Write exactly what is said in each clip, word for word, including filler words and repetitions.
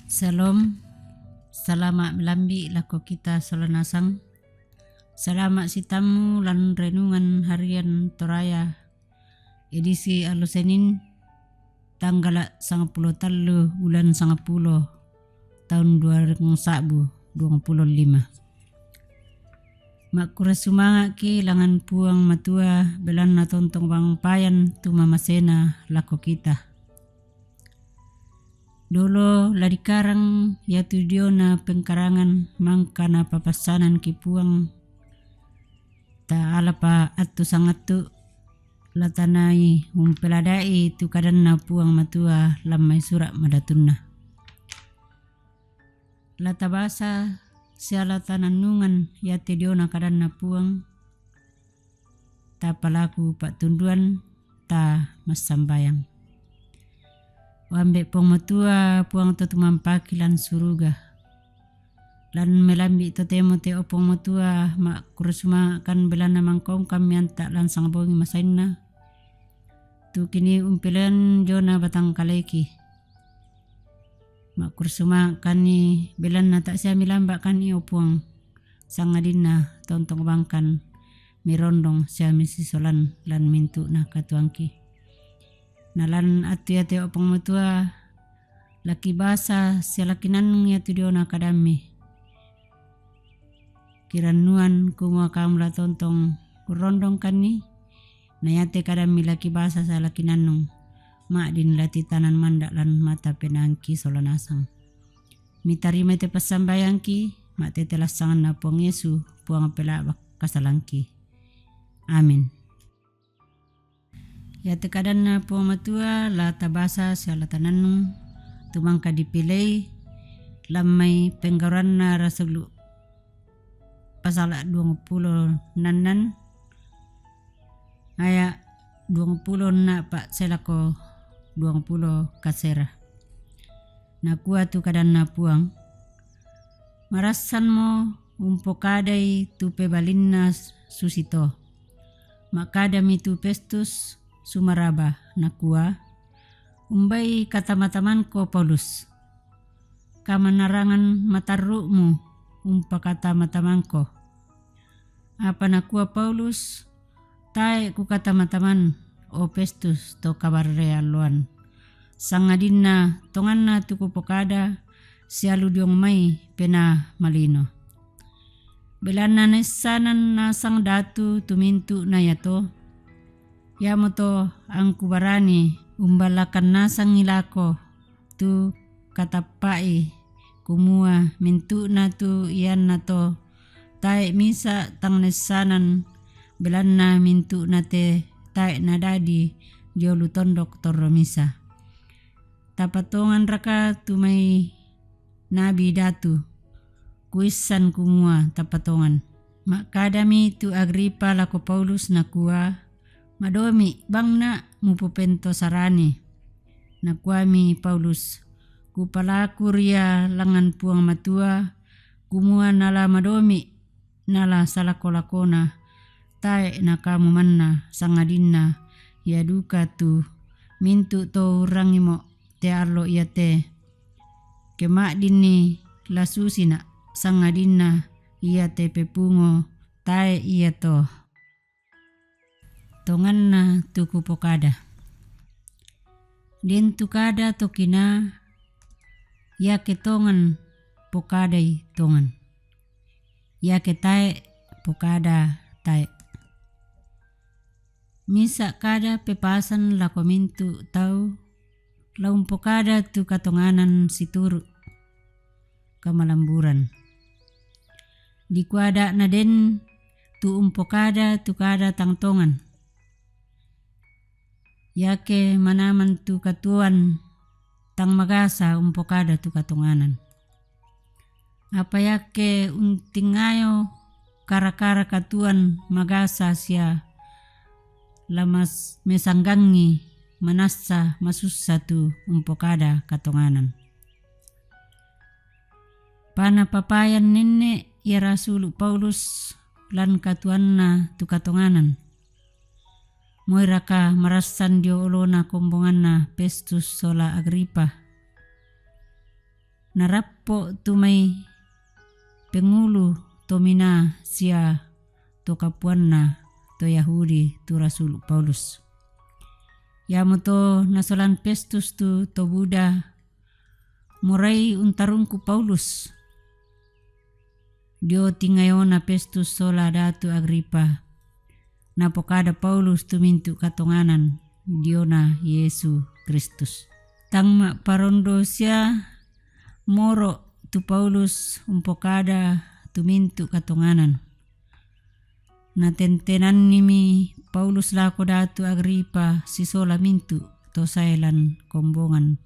Shalom. Salama' melambi' lako kita sola nasang. Salama' sitammu lan renungan harian Toraya, edisi allo Senin, tanggala' sangpulo tallu bulan sangpulo, taun duareng sa'bu duangpulo lima. Makkura sumanga'ki' langngan Puang Matua, belanna tontong bang payan tu mamasena lako kita. Dolo la dikarang iatu diona pengkarangan mangka napapassananki' Puang, ta'alapa attu sangattu la tanai umpelada'i tu kadanna Puang Matua lan mai sura' madatunna. La tabasa sia la tanannungan iate diona kadanna Puang, tapalaku pa'tunduan, ta massambayang. O Ambe' Puang Matua, Puang to tumampaki lan suruga. Lan melambi' totemo te, o Puang Matua, makkura sumanga'kan belanna mangkongkammi anta' lan sangbongi masainna. Tu kini umpelean diona batang kaleki. Makkura sumanga'kanni belanna ta' siami lamba'kanni, o Puang, sangadinna tontong bangkan mirondong sia misisolan lan mintu'na katuoangki. Na lan attu iate, o Puang Matua, la kibasa sia la kinannung iatu diona kadammi. Kirannuan kumua kamu la tontong kurrondongkanni, na iate kadammi la kibasa sia la kinannung, ma'din la titanan manda' lan mata penaangki sola nasang. Mitarimai te passambayangki, ma'tete lan sanganna Puang Yesu, Puang pela'ba' kasalangki. Amin. Iate kadanna Puang Matua la tabasa sia la tanannung, tu mangka dipilei lan mai Penggauranna Rasulu', pasala' duangpulo nannan, aya' duangpulo enna'pa' sae lako duangpulo kasera. Nakua tu kadanna Puang, marassanmo umpokadai tu pebalinna susito. Ma'kadami tu Festus sumaraba, nakua, umbai katama-tamanko Paulus. Kamanarangan matarru'mu umpakatama-tamanko. Apa nakua Paulus, tae' kukatama-taman, o Festus to kabarre alloan, sangadinna tonganna tu kupokada sialudiong mai Penaa Malino. Belanna naissanan nasang datu tu mintu'na iato, iamoto angkubarani umballakan nasangi lako tu katappa'i, kumua mintu'na tu iannato tae' misa' tang naissanan, belanna mintu'na te tae' nadadi dio lu tondok torro misa'. Tapatonganraka tu mai nabi datu? Kuissan kumua tapatongan. Ma'kadami tu Agripa lako Paulus, nakua, madomi' bangna' mupopentosarani. Nakuami Paulus, kupalaku ria langngan Puang Matua, kumua nala madomi', nala salako-lakona, tae' nakamu manna, sangadinna ia duka tu mintu' to urrangimo' te allo iate, kema'dinni la susina', sangadinna iate pepungo tae' iato. Tonganna tu kupokada. Den tu kada to kinaa, iake tongan, pokadai tongan. Iake tae', pokada tae'. Misa' kada pepasan lako mintu' tau, la umpokada tu katonganan situru' kamalamburan. Dikua ada'na den tu umpokada tu kada tang tongan. Iake manaman tu katuoan, tang magasa umpokada tu katonganan. Apa iake untingayo kara-kara katuoan, magasa sia la mas-, mesanggangngi manassa masussa tu umpokada katonganan. Pana papayan nenne' ia rasulu' Paulus lan katuoanna tu katonganan. Moiraka marassan dio olona kombonganna Festus sola Agripa? Narappo' tu mai pengulu to mina sia to kapuanna to Yahudi tu Rasul Paulus. Iamoto nasolan Festus tu to buda morai untarungku Paulus dio tingayona Festus sola Datu Agripa. Napokada Paulus tu mintu' katonganan diona Yesu Kristus. Tang ma'parondo sia moro' tu Paulus umpokada tu mintu' katonganan. Natentenannimi Paulus lako Datu Agripa sisola mintu' to sae lan kombongan.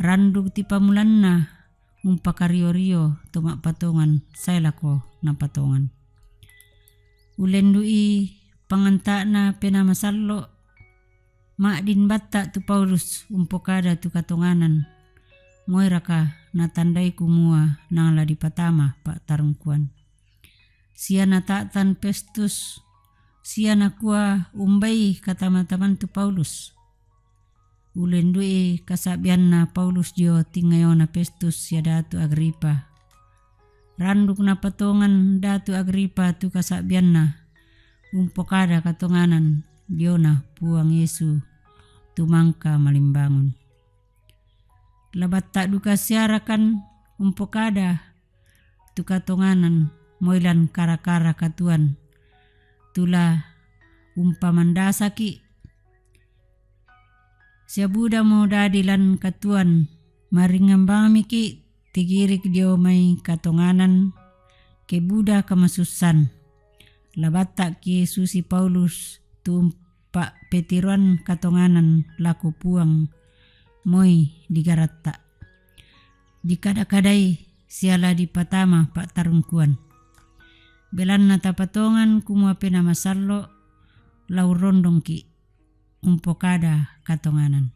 Randuk ti pamulanna umpakario-rio to ma'patongan sae lako napatongan. Ulendu'i panganta'na Penaa Masallo', ma'din batta' tu Paulus umpokada tu katonganan. Moiraka natandai kumua nang la dipatama pa'tarungkuan. Sia nata'tan Festus, sia nakua umbai katama-taman tu Paulus. Ulendu'i kasa'bianna Paulus dio tingayona Festus sia Datu Agripa. Randuk napatongan Datu Agripa tu kasa'bianna umpokada katonganan diona Puang Yesu tu mangka malimbangun. La batta' duka siarakan umpokada tu katonganan moi lan kara-kara katuoan tu la umpamandasaki'. Sia budamo dadi lan katuoan, maringngan bangmiki' tigirik dio mai katonganan ke buda kamasussan. La batta'ki' susi Paulus tu umpa'petiroan katonganan lako Puang moi digaratta'. Dikada-kadai sia la dipatama pa'tarungkuan. Belanna tapatongan kumua Penaa Masallo' la urrondongki' umpokada katonganan.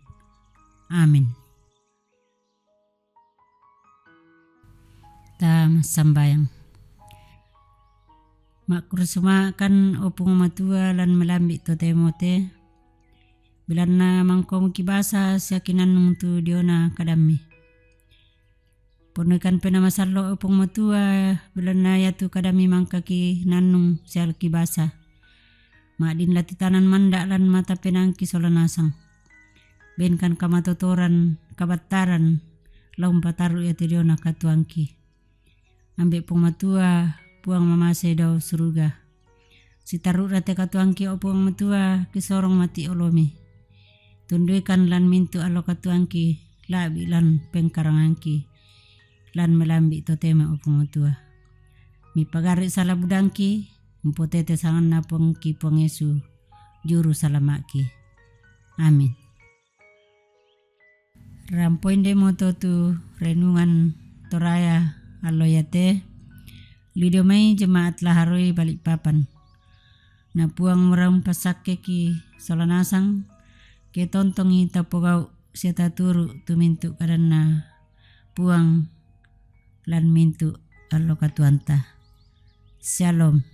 Amin. Ta massambayang. Ma'kurre suma'kan, o Puang Matua, lan melambi' totemo te, belanna mangkomuki' basa sia kinannung tu diona kadammi. Ponnoikan Penaa Masallo', o Puang Matua, belanna iatu kadammi mangkaki nannung sia ki basa. Ma'din la titanan manda' lan mata penaangki sola nasang. Benkan kamatotoran, kabattaran, la umpatarru' ia te diona katuoangki. Ambe' Puang Matua, Puang mamase dao suruga. Sitarru'ra te katuoangki, o Puang Matua, kisorong mati' olomi. Tunduikan lan mintu' allo katuoangki, la'bi' lan pengkarangangki, lan melambi' totemo, o Puang Matua. Mipagarri' sala budangki, umpotete sanganna Puangki Puang Yesu, Juru Salama'ki. Amin. Rampoinde moto tu renungan Toraya allo iate, lido mai jemaat laharoi Balikpapan. Na Puang mora umpasakkeki sola nasang, ke tontongi tapogau' sia taturu' tu mintu' kadanna Puang lan mintu' allo katuoanta. Syalom.